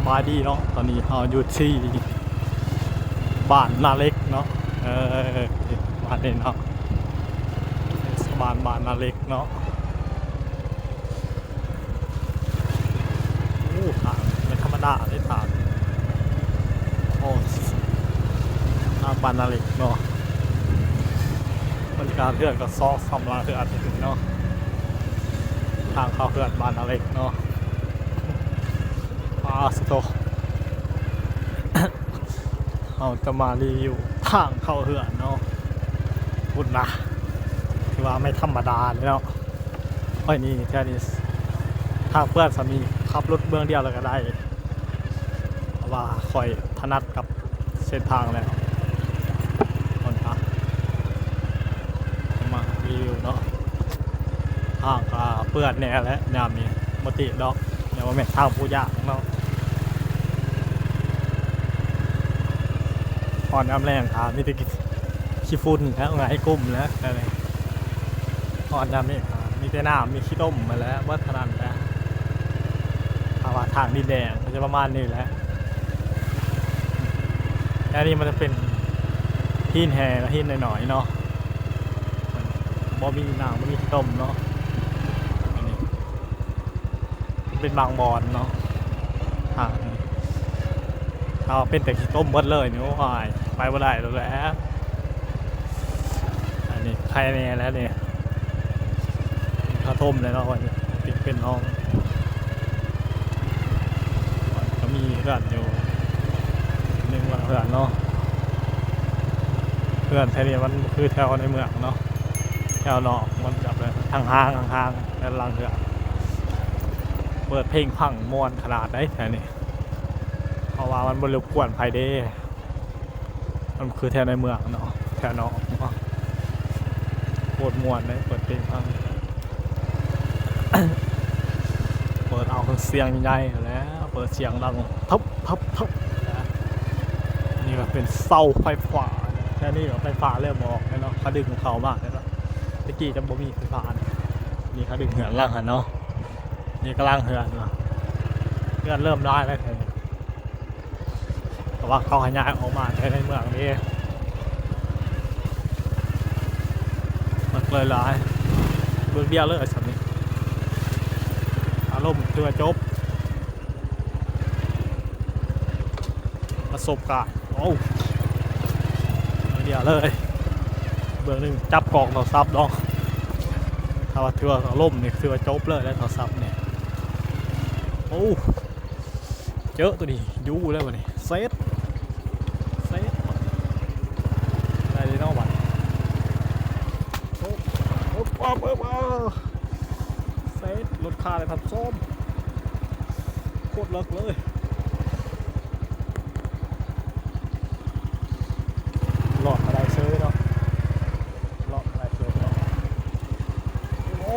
ສະບາຍດີເນາະ ຕອນນີ້ເຮົາຢູ່ທີ່ບ້ານນາເຫຼັກເນາະ ເອີ ບ້ານນີ້ເນາະ ເທດສະບານບ້ານນາເຫຼັກເນາະ. ໂອ້ ທາງບໍ່ທຳມະດາເດ້ ທາງ ໂອ້ ທາງບ້ານນາເຫຼັກເນາະ ບັນຍາກາດເຮືອນກໍສອງສາມຫຼັງເຮືອນເນາະ ທາງເຂົ້າເຮືອນບ້ານນາເຫຼັກເນາະ. ປາສະໂທ ເຮົາຈະມາຣີວິວທາງເຂົ້າເຮືອນເນາະ ພຸ້ນນະ ຖືວ່າບໍ່ທຳມະດາເລີຍເນາະ. ຂ້ອຍນີ້ແຖວນີ້ທາງເປື້ອນສ່ຳນີ້ ຂັບລົດເມືອງດຽວແລ້ວກໍໄດ້ ເພາະວ່າຂ້ອຍຖະໜັດກັບເສັ້ນທາງແລ້ວ. ເອົາລະ ມາຣີວິວເນາະ ທາງກໍເປື້ອນແດ່ແຫຼະຍາມນີ້ ບໍ່ຕິດອກ ແຕ່ວ່າແມ່ນທາງຜູ້ຍາກເນາະ. ຮອດຍາມແລງກໍມີແຕ່ຂີ້ຝຸ່ນແລ້ວ ຫງາຍກຸ້ມແລ້ວ ຮອດຍາມນີ້ກໍມີແຕ່ນ້ຳ ມີຂີ້ຕົມຫັ້ນແຫຼະ ເບິດເທົ່ານັ້ນແຫຼະ. ຖ້າວ່າທາງດິນແດງກໍຈະປະມານນີ້ແຫຼະ ແຖວນີ້ມັນຈະເປັນຫີນແຮ່ ຫີນນ້ອຍໆເນາະ ບໍ່ມີນ້ຳ ບໍ່ມີຂີ້ຕົມເນາະ. ອັນນີ້ ເປັນບາງບ່ອນເນາະ ທາງນີ້ ຖ້າວ່າເປັນແຕ່ຂີ້ຕົມເບິດເລີຍນີ້ ໂອ້ຍ ໄປບໍ່ໄດ້ແລ້ວແຫຼະ. ອັນນີ້ໄຄແນ່ແລ້ວນີ້ ເຂົາຖົມແລ້ວເນາະ ເປັນ ເປັນຮ່ອງ ກໍມີເຮືອນຢູ່ໜຶ່ງຫຼັງເຮືອນເນາະ. ເຮືອນແຖວນີ້ມັນບໍ່ຄືແຖວໃນເມືອງເນາະ ແຖວນອກມັນຈະແບບຫ່າງໆ ຫ່າງໆ ແຕ່ລະຫຼັງເຮືອນ ເປີດເພງພັງມ່ວນຂະໜາດໃດແຖວນີ້ ເພາະວ່າມັນບໍ່ລົບກວນໃຜເດ້ ມັນຄືແຖວໃນເມືອງເນາະ ແຖວນອກເນາະ ໂຄດມ່ວນເດ້ ເປີດເພງພັງ ເປີດເອົາເຄື່ອງສຽງໃຫຍ່ໆຫັ້ນແຫຼະ ເປີດສຽງດັງ ທັບ ທັບ ທັບ ນີ້ກໍເປັນເສົາໄຟຟ້າ ແຖວນີ້ກໍໄຟຟ້າເລີ່ມອອກແລ້ວເນາະ ເຂົາດຶງເຂົ້າມາແລ້ວເນາະ ແຕ່ກີ້ຈະບໍ່ມີໄຟຟ້າ ນີ້ເຂົາດຶງເຮືອນຫຼັງຫັ້ນເນາະ ນີ້ກຳລັງເຮືອນເນາະ ເຮືອນເລີ່ມຫຼາຍແລ້ວ ເພາະວ່າເຂົາຂະຫຍາຍອອກມາແຕ່ໃນເມືອງເດ້ ມັນເລີຍຫຼາຍ ເບື້ອງດຽວເລີຍສ່ຳນີ້ ອາລົມຖືວ່າຈົບ ປະສົບການ ໂອ້ ເບື້ອງດຽວເລີຍ ເບື້ອງໜຶ່ງຈັບກ້ອງໂທລະສັບເນາະ ຖ້າວ່າຖືວ່າລົມນີ້ ຖືວ່າຈົບເລີຍແຫຼະໂທລະສັບນີ້ ໂອ້ ເຈີໂຕນີ້ຢູ່ແລ້ວບັດນີ້ ເຊັດ ເຊັດ ໄດ້ເລີຍເນາະບັດນີ້ ໂອ້ ໂອ້ ເຊັດ ລົດຄາໄດ້ທັບຊ້ອມ ໂຄດເລິກເລີຍ ລອດມາໄດ້ເຊີຍເນາະ ລອດມາໄດ້ເຊີຍເນາະ ໂອ້